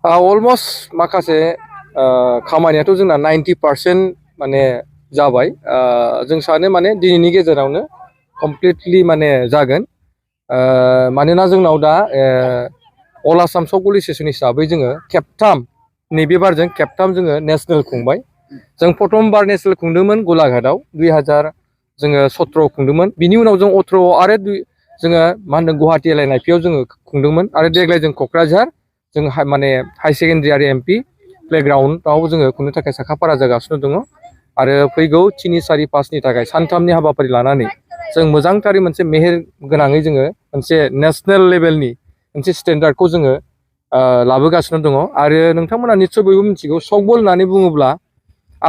almost माखासे खामानियाथ' जोंना 90% माने जाबाय जों सानो माने दिनैनि गेजेरावनो कमप्लिटलि माने जागोन मानोना जोंनाव दा अल आसाम चौकबल सेसन हिसाबै जोङो खेबथाम नैबे बारजों खेबथाम जोङो नेसनेल खुंबाय जों प्रथमबार नेसनेल खुंदोंमोन गलाघाटआव 2017 खुंदोंमोन बिनि उनाव जों 18 आरो जोङो मा होनदों गुवाहाटि एलआइनाइपिआव जोङो खुंदोंमोन आरो देग्लाय जों क'क्राझार जों माने हाई सेकेन्डारि आरो एमपि प्लेग्राउन्डआव जोङो खुंनो थाखाय साखाफारा जागासिनो दङ आरो फैगौ 3, 4, 5 नि थाखाय सानथामनि हाबाफारि लानानै जों मोजांथारै मोनसे मेहेर गोनाङै जोङो मोनसे नेसनेल लेभेलनि मोनसे स्टेन्डार्डखौ जोङो लाबोगासिनो दङ आरो नोंथांमोना निस्सय बयबो मिथिगौ चौकबल होननानै बुङोब्ला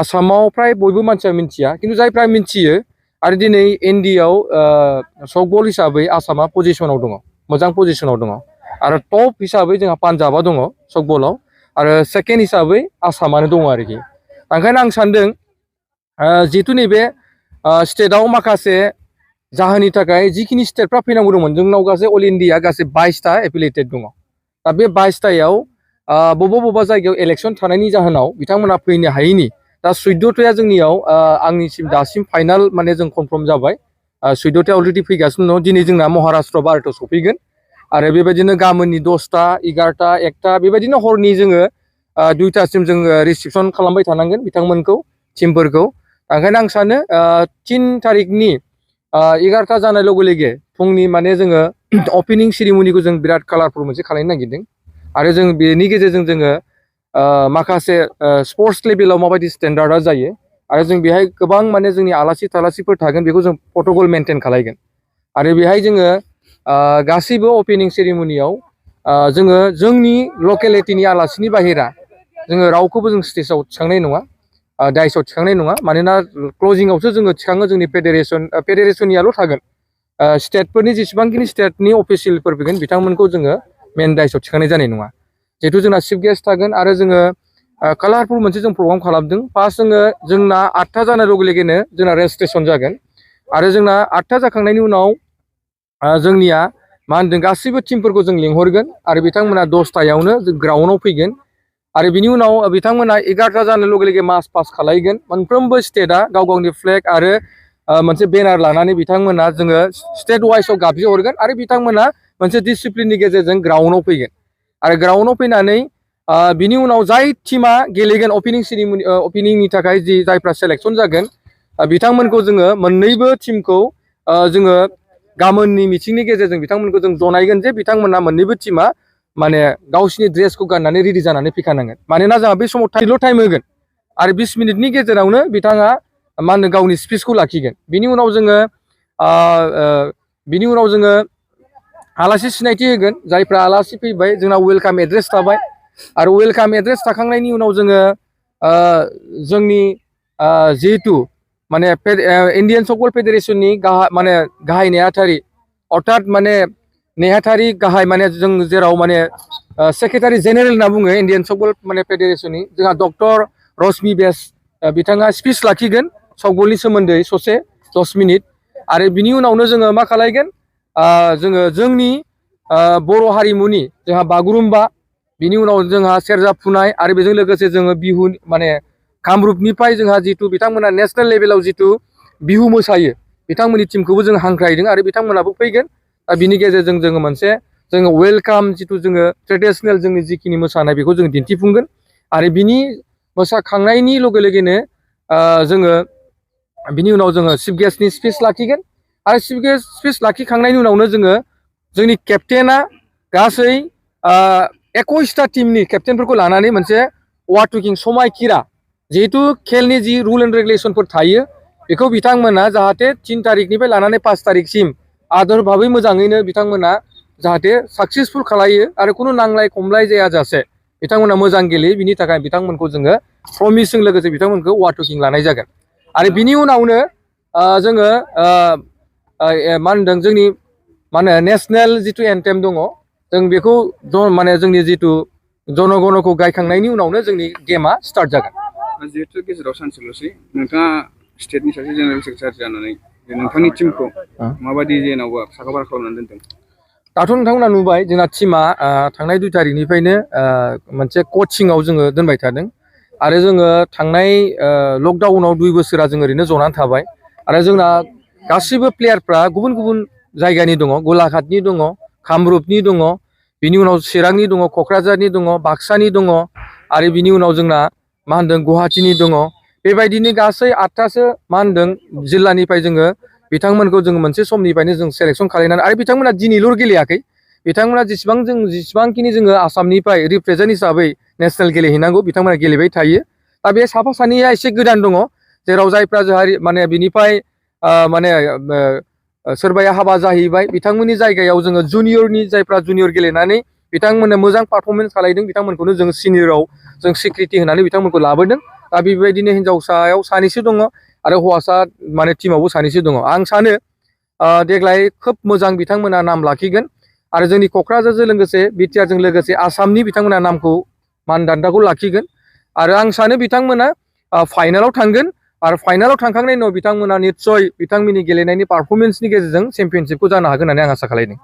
आसामाव फ्राय बयबो मानसिया मिथिया खिन्थु जायफ्रा मिथियो आरो दिनै इन्डियाआव चौकबल हिसाबै आसामा पजिशनाव दङ मोजां पजिशनाव दङ आरो टप हिसाबै जोंहा पान्जाबा दङ चौकबलाव आरो सेकेन्ड हिसाबै आसामानो दङ आरोखि ओंखायनो आं सानदों जिहेतु नैबे स्टेटआव माखासे जाहोननि थाखाय जिखिनि स्टेटफ्रा फैनांगौ दंमोन जोंनाव गासै अल इन्डिया गासै 22टा एफिलिएटेड दङ दा बे 22टायाव बबेबा जायगायाव इलेक्सन थानायनि जाहोनाव बिथांमोना फैनो हायैनि दा 14टाया जोंनियाव आंनिसिम दासिम फाइनाल माने जों कनफार्म जाबाय 14टाया अलरेडि फैगासिनो दङ दिनै जोंना महाराष्ट्र 12टा सफैगोन आरो बेबायदिनो गाबोननि 10टा 11टा 1टा बेबायदिनो हरनि जोङो 2टासिम जोङो रिसिपसन खालामबाय थानांगोन बिथांमोनखौ टिमफोरखौ ओंखायनो आं सानो 3 तारिखनि 11टा जानाय लोगो लोगो फुंनि माने जोङो अपेनिं सेरेमनिखौ जों बिराद कालारफुल मोनसे खालामनो नागिरदों आरो जों बेनि गेजेरजों जोङो माखासे स्पर्ट्स लेभेलाव माबायदि स्टेन्डार्डआ जायो आरो जों बेहाय गोबां माने जोंनि आलासि थालासिफोर थागोन बेखौ जों प्रट'कल मेनटेन खालामगोन आरो बेहाय जोङो गासैबो अपेनिं सेरेमनियाव जोङो जोंनि लकेलिटिनि आलासिनि बाहेरा जोङो रावखौबो जों स्टेजाव थिखांनाय नङा दाइसआव थिखांनाय नङा मानोना क्लजिंआवसो जोङो थिखाङो जोंनि फेडारेसननियाल' थागोन स्टेटफोरनि जेसेबांखिनि स्टेटनि अफिसियेलफोर फैगोन बिथांमोनखौ जोङो मेन दाइसआव थिखांनाय जानाय नङा जिहेतु जोंना चिफ गेस्ट थागोन आरो जोङो कालारफुल मोनसे जों प्रग्राम खालामदों फार्स्ट जोंना 8टा जानाय लोगो लोगोनो जोंना रेजिस्ट्रेसन जागोन आरो जोंना 8टा जाखांनायनि उनाव जोंनिया मा होनदों गासैबो टिमफोरखौ जों लिंहरगोन आरो बिथांमोना 10टायावनो ग्राउन्डआव फैगोन आरो बिनि उनाव बिथांमोना 11टा जानाय लोगो लोगो मार्च पास खालामगोन मोनफ्रोमबो स्टेटआ गाव गावनि फ्लेग आरो मोनसे बेनार लानानै बिथांमोना जोङो स्टेट वाइसआव गाबज्रिहरगोन आरो बिथांमोना मोनसे डिसिप्लिननि गेजेरजों ग्राउन्डआव फैगोन आरो ग्राउन्डआव फैनानै बिनि उनाव जाय टिमा गेलेगोन अपेनिं सेरेमनि अपेनिंनि थाखाय जायफ्रा सेलेक्सन जागोन बिथांमोनखौ जोङो मोननैबो टिमखौ जोङो गाबोननि मिटिंनि गेजेरजों बिथांमोनखौ जों जनायगोन जे बिथांमोना मोननैबो टिमा माने गावसिनि ड्रेसखौ गाननानै रेडि जानानै फैखानांगोन मानोना जोंहा बे समाव टाइम होगोन आरो 20 मिनिटनि गेजेरावनो बिथाङा मा होनो गावनि स्पिचखौ लाखिगोन बिनि उनाव जोङो आलासि सिनायथि होगोन जायफ्रा आलासि फैबाय जोंना वेलकाम एड्रेस थाबाय आरो वेलकाम एड्रेस थाखांनायनि उनाव जोङो जोंनि जिहेतु माने इण्डियान चौकबल फेडारेसननि माने गाहाय नेहाथारि अर्थात माने नेहाथारि गाहाय माने जों जेराव माने सेक्रेटारि जेनेरेल होनना बुङो इण्डियान चौकबल माने फेडारेसननि जोंहा डक्टर रश्मि बेस बिथाङा स्पिच लाखिगोन चौकबलनि सोमोन्दै ससे 10 मिनिट आरो बिनि उनावनो जोङो मा खालायगोन जोङो जोंनि बर' हारिमुनि जोंहा बागुरुम्बा बिनि उनाव जोंहा सेरजा फुनाय आरो बेजों लोगोसे जोङो बिहु माने कामरुपनिफ्राय जोंहा जिथु बिथांमोना नेसनेल लेभेलाव जिथु बिहु मोसायो बिथांमोननि टिमखौबो जों हांख्रायदों आरो बिथांमोनाबो फैगोन दा बिनि गेजेरजों जोङो मोनसे जोङो वेलकाम जिथु जोङो ट्रेडिसनेल जोंनि जिखिनि मोसानाय बेखौ जों दिन्थिफुंगोन आरो बिनि मोसाखांनायनि लगे लगेनो जोङो बिनि उनाव जोङो चिफ गेस्टनि स्पिच लाखिगोन आरो चिफ गेस्ट स्पिच लाखिखांनायनि उनावनो जोङो जोंनि केप्टेना गासै 21टा टिमनि केप्टेनफोरखौ लानानै मोनसे वाटुकिं समायखिरा जिहेतु खेलनि जि रुल एन्ड रेगुलेसनफोर थायो बेखौ बिथांमोना जाहाथे 3 तारिखनिफ्राय लानानै 5 तारिखसिम आदर भाबै मोजाङैनो बिथांमोना जाहाथे साक्सेसफुल खालायो आरो खुनु नांलाय खमलाय जायाजासे बिथांमोना मोजां गेलेयो बिनि थाखाय बिथांमोनखौ जोङो प्रमिसजों लोगोसे बिथांमोनखौ वाटुकिं लानाय जागोन आरो बिनि उनावनो जोङो मा होनदों जोंनि मा होनो नेसनेल जिथु एन्थेम दङ जों बेखौ माने जोंनि जिथु जनगणखौ गायखांनायनि उनावनो जोंनि गेमा स्टार्ट जागोन जिहेतु गेजेराव सानसेल'सै नोंथाङा स्टेटनि सासे जेनेरेल सेक्रेटारि जानानै नोंथांनि टिमखौ माबायदि जेन'बा साखाफारा खालामनानै दोनदों दाथ' नोंथांमोना नुबाय जोंना टिमा थांनाय 2 तारिखनिफ्रायनो मोनसे कचिंआव जोङो दोनबाय थादों आरो जोङो थांनाय लकडाउनाव 2 बोसोरा जों ओरैनो जनानै थाबाय आरो जोंना गासिबो प्लेयारफ्रा गुबुन गुबुन जायगानि दङ गलाघाटनि दङ कामरुपनि दङ बिनि उनाव चिरांनि दङ क'क्राझारनि दङ बाक्सानि दङ आरो बिनि उनाव जोंना मा होनदों गुवाहाटीनि दङ बेबायदिनो गासै 8थासो मा होनदों जिल्लानिफ्राय जोङो बिथांमोनखौ जोङो मोनसे समनिफ्रायनो जों सेलेक्सन खालामनानै आरो बिथांमोना दिनैल' गेलेयाखै बिथांमोना जेसेबांखिनि जोङो आसामनिफ्राय रिप्रेजेन्ट हिसाबै नेसनेल गेलेहैनांगौ बिथांमोना गेलेबाय थायो दा बे साफा सानैया एसे गोदान दङ जेराव जायफ्रा जोंहा माने बिनिफ्राय माने सोरबाया हाबा जाहैबाय बिथांमोननि जायगायाव जोङो जुनियरनि जायफ्रा जुनियर गेलेनानै बिथांमोननो मोजां पारफरमेन्स खालामदों बिथांमोनखौनो जों सिनियराव जों सिक्रिटि होनानै बिथांमोनखौ लाबोदों दा बेबायदिनो हिनजावसायाव सानैसो दङ आरो हौवासा माने टिमावबो सानैसो दङ आं सानो देग्लाय खोब मोजां बिथांमोना नाम लाखिगोन आरो जोंनि क'क्राझारजों लोगोसे बिटिआरजों लोगोसे आसामनि बिथांमोना नामखौ मानदान्दाखौ लाखिगोन आरो आं सानो बिथांमोना फाइनालाव थांगोन आरो फाइनालाव थांखांनायनि उनाव बिथांमोना निस्सय बिथांमोननि गेलेनायनि पारफरमेन्सनि गेजेरजों चेम्पियनशिपखौ जानो हागोन होननानै आं आसा खालामदों